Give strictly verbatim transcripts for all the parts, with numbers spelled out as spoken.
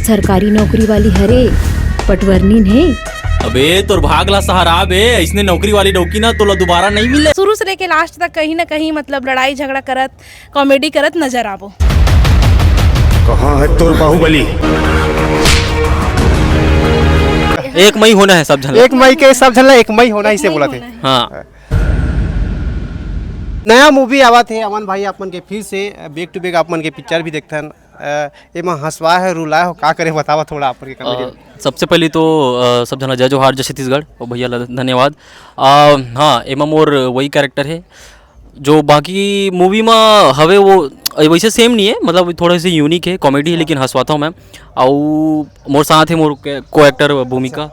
सरकारी नौकरी वाली हरे, पटवर्नीन हे। अबे तोर भाग ला सहारा बे, इसने नौकरी वाली डौकी ना तोला दोबारा नहीं मिले। शुरू से लेके लास्ट तक कहीं ना कहीं मतलब लड़ाई झगड़ा करत, कॉमेडी करत नजर आबो। कहाँ है तोर बाहुबली? एक मई होना है सब झन ला। एक मई के सब झन ला एक मई होना ही से बोला थे। हाँ। नया मूवी आवत हे अमन भाई, आप मन के फिर से बैक टू बैक आप मन के पिक्चर भी देखथन। अ, एमा हंसवा है, रुला हो, का करे बतावा थोड़ा आप मन के कॉमेडी। अ, सबसे पहले तो अ, सब झन ला जय जोहार, जय छत्तीसगढ़ और भैया ला धन्यवाद। अ, हाँ, एमा मोर वही कैरेक्टर है जो बाकी मूवी में हवे, वो वैसे सेम नहीं है, मतलब थोड़ा सा यूनिक है, कॉमेडी है लेकिन हंसवाता हूँ मैं। और मोर साथ है मोर को एक्टर भूमिका,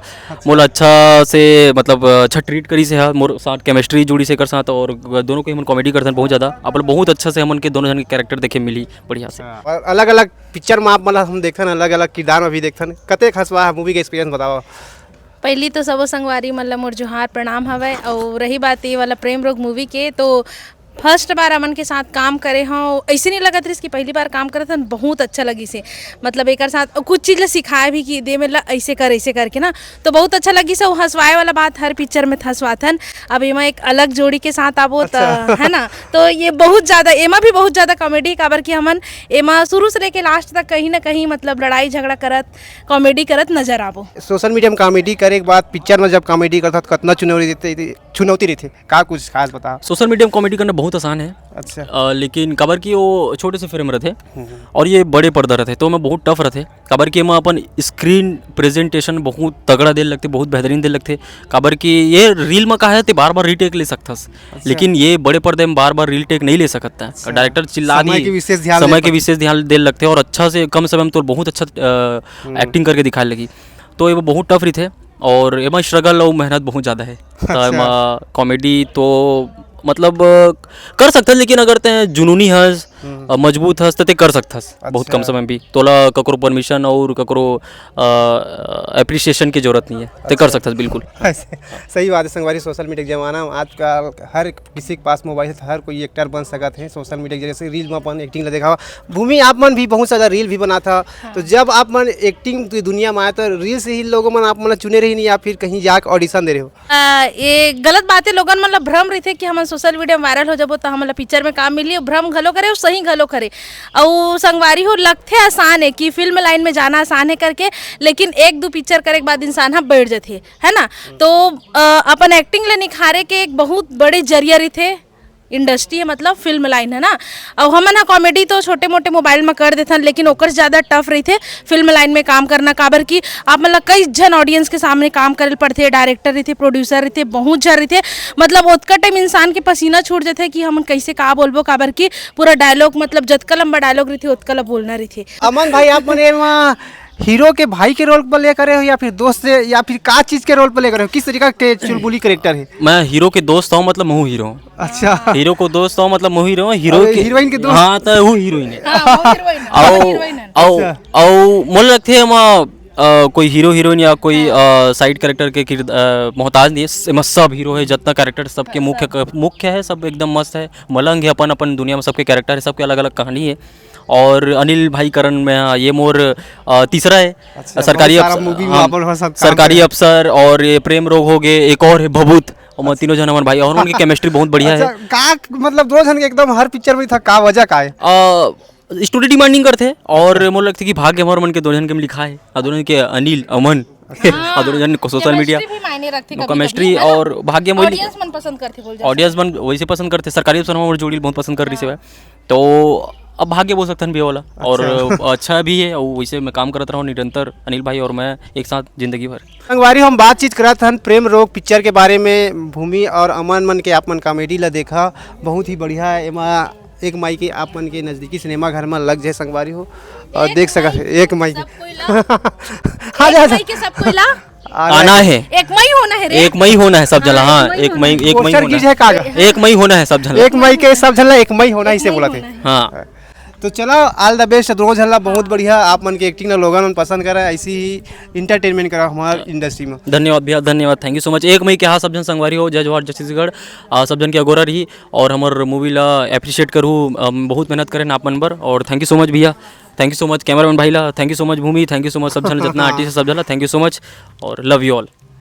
मोला अच्छा से मतलब अच्छा ट्रीट करी से है, मोर साथ केमिस्ट्री जुड़ी से कर साथ, और दोनों को हमन कॉमेडी करथन बहुत ज़्यादा। अपन बहुत अच्छा से हमन के दोनों जन के कैरेक्टर देखे मिली बढ़िया से। और अलग अलग पिक्चर में आप मन ला हम देखथन, अलग अलग किरदार में भी देखथन, कतेक हंसवा है मूवी के एक्सपीरियंस बतावा। पहली तो सबो संगवारी मन ला मोर जोहार प्रणाम हवय। और रही बात ये वाला प्रेम रोग मूवी के, तो फर्स्ट बार अमन के साथ काम करे हूँ, ऐसे नहीं लगत रहिस कि पहली बार काम करत हन। बहुत अच्छा लगिस हे, मतलब एकर साथ कुछ चीज ला सिखाए भी कि दे में ला ऐसे कर, ऐसे करके ना, तो बहुत अच्छा लगिस हे। वो हंसवाए वाला बात हर पिक्चर में हंसवाथन, अब एमा एक अलग जोड़ी के साथ आबो त, है ना, तो ये बहुत ज्यादा, एमा भी बहुत ज्यादा कॉमेडी, काबर कि हमन एमा शुरू से लेके लास्ट तक कहीं ना कहीं मतलब लड़ाई झगड़ा करत, कॉमेडी करत नजर आबो। सोशल मीडिया में कॉमेडी करे के बाद पिक्चर में जब कॉमेडी करता तो कितना चुनौती देते, चुनौती रही थे, का कुछ खास बताओ। सोशल मीडिया में कॉमेडी करना बहुत आसान है। अच्छा। अ, लेकिन काबर कि वो छोटे से फ्रेम रहते और ये बड़े पर्दा रहते, तो मैं बहुत टफ रहते, काबर कि मैं अपन स्क्रीन प्रेजेंटेशन बहुत तगड़ा दे लगते, बहुत बेहतरीन दे लगते। काबर कि ये रील में का है, ते बार बार रीटेक ले सकथस, लेकिन ये बड़े पर्दे में बार बार रीटेक नहीं ले सकता। डायरेक्टर चिल्ला समय दी, के विशेष ध्यान समय दे के विशेष ध्यान दे लगते और अच्छा से कम समय में तो बहुत अच्छा एक्टिंग करके दिखाए लगी। तो ये बहुत टफ रही थे और एमा स्ट्रगल और मेहनत बहुत ज़्यादा है। तो अच्छा। एमा कॉमेडी तो मतलब अ, कर सकते हैं, लेकिन अगर ते जुनूनी हस, अ, मजबूत हस, तो ते कर सकथस बहुत कम अच्छा। समय में भी। तोला ककरो परमिशन और ककरो अप्रिसिएशन की जरूरत नहीं है, ते कर सकथस बिल्कुल। सही बात है संगवारी, सोशल मीडिया के जमाना में आजकल हर किसी के पास मोबाइल है, तो हर कोई एक्टर बन सकत है। सोशल मीडिया के जरिए से रील में अपन एक्टिंग ला देखावा। भूमि, आप मन भी बहुत सारा रील भी बनाथा, तो जब आप मन एक्टिंग की दुनिया में आए तो रील से ही लोगों मन आप मन ला चुने रही नहीं या फिर कहीं जाके ऑडिशन दे रहे हो? आ, ये गलत बात है। लोगन मन ला भ्रम रहिथे कि हमन सोशल मीडिया में वायरल हो जाबो त हमन ला पिक्चर में काम मिली। भ्रम घलो करे और सही घलो करे। और संगवारी हो, लगथे आसान है कि फिल्म लाइन में जाना आसान है करके, लेकिन एक दो पिक्चर करे के बाद इंसान ह बैठ जाथे, है ना। तो अ, अपन एक्टिंग ले निखारे के एक बहुत बड़े जरिया रहिथे। इंडस्ट्री है, मतलब फिल्म लाइन है ना। और हमन ह कॉमेडी तो छोटे मोटे मोबाइल में कर देथन, लेकिन ओकर से ज्यादा टफ रहिथे फिल्म लाइन में काम करना, काबर कि आप मन ला कई झन ऑडियंस के सामने काम करे ल पड़थे। डायरेक्टर रहिथे, प्रोड्यूसर रहिथे, बहुत झन रहिथे, मतलब ओतका टाइम इंसान के पसीना छूट जाथे कि हमन कैसे का बोलबो, काबर कि पूरा डायलॉग, मतलब जतका लंबा डायलॉग रहिथे ओतका ला बोलना रहिथे। अमन भाई, आप मन एमा हीरो के भाई के रोल प्ले करे हो या फिर दोस्त से या फिर का चीज के रोल प्ले करे हो, किस तरीका के चुलबुली कैरेक्टर है? मैं हीरो के दोस्त हूँ, मतलब महू हीरो हूँ। अच्छा। हीरो को दोस्त हूँ, मतलब महू हीरो हूँ। हीरो अरे, के हीरोइन के दोस्त? हाँ, तो वो हीरोइन है। हाँ, वो हीरोइन है, आओ वो हीरोइन है। आओ अच्छा। आओ मोला लगथे एमा अ, कोई हीरो हीरोइन या कोई साइड कैरेक्टर के किरद- अ, मोहताज नहीं है। एमा सब हीरो है, जितना कैरेक्टर सबके मुख्य क- मुख्य है, सब एकदम मस्त है, मलंग है अपन अपन दुनिया में, सबके कैरेक्टर है, सबके अलग अलग कहानी है। और अनिल भाई करण में, हाँ, ये मोर अ, तीसरा है। अच्छा, सरकारी बहुत सारा अफसर, मूवी में हाँ, आप लोग सब काम सरकारी करे। अफसर और ये प्रेम रोग हो गए, एक और है भभूत, और मैं तीनों जन हमारे भाई और उनकी केमिस्ट्री बहुत बढ़िया अच्छा, है। का मतलब दो जन के एकदम हर पिक्चर में था, का वजह का है? अ, स्टूडियो डिमांडिंग करथे और मोला लगथे कि भाग्य हमर मन के दो जन के में लिखा है, आ दोनों के अनिल अमन, आ दोनों जन को सोशल मीडिया भी मायने रखथे कभी केमिस्ट्री कभी, है ना? और भाग्य मोला ऑडियंस मन पसंद करथे, बोल जा ऑडियंस मन वैसे पसंद करथे। सरकारी अफसर हमर जोड़ी बहुत पसंद कर रही से, तो अब भाग्य बोल सकते हैं भैया वाला। और अच्छा भी है, और वैसे मैं काम करत रहा हूँ निरंतर, अनिल भाई और मैं एक साथ जिंदगी भर। संगवारी, हम बातचीत करत हन प्रेम रोग पिक्चर के बारे में। भूमि और अमन मन के आप मन कॉमेडी ला देखा, बहुत ही बढ़िया है। एमा एक मई के आप मन के नजदीकी सिनेमा घर में लग जाए संगवारी हो और देख सकत है एक मई के। हाँ, जा, जा। के सब कोई ला आ रहा आना है। है, एक मई होना है रे। एक मई होना है सब जला। हाँ, एक मई एक मई, होना एक मई पोस्टर होना गिर है। जाए का? एक मई होना है सब जला। एक मई के सब झन ला एक मई होना ही से एक मई बोला थे। होना है। हाँ, तो चला, all the best शत्रुघ्न झल्ला, बहुत बढ़िया। आप मन के एक्टिंग ला लोगन मन पसंद करा, ऐसी ही एंटरटेनमेंट करा हमार इंडस्ट्री में। धन्यवाद भैया, धन्यवाद, thank you so much। एक मई के हा सब झन संगवारी हो, जय जोहार, जय छत्तीसगढ़। आ, सब झन के अगोरा रही और हमर मूवी ला अप्रिशिएट करू। अम, बहुत मेहनत करेन आप मन बर और thank you so much भैया, thank you so much cameraman भाई ला, thank you so much भूमि, thank you so much सब झन जितना आर्टिस्ट सब झन ला thank you so much और love you all।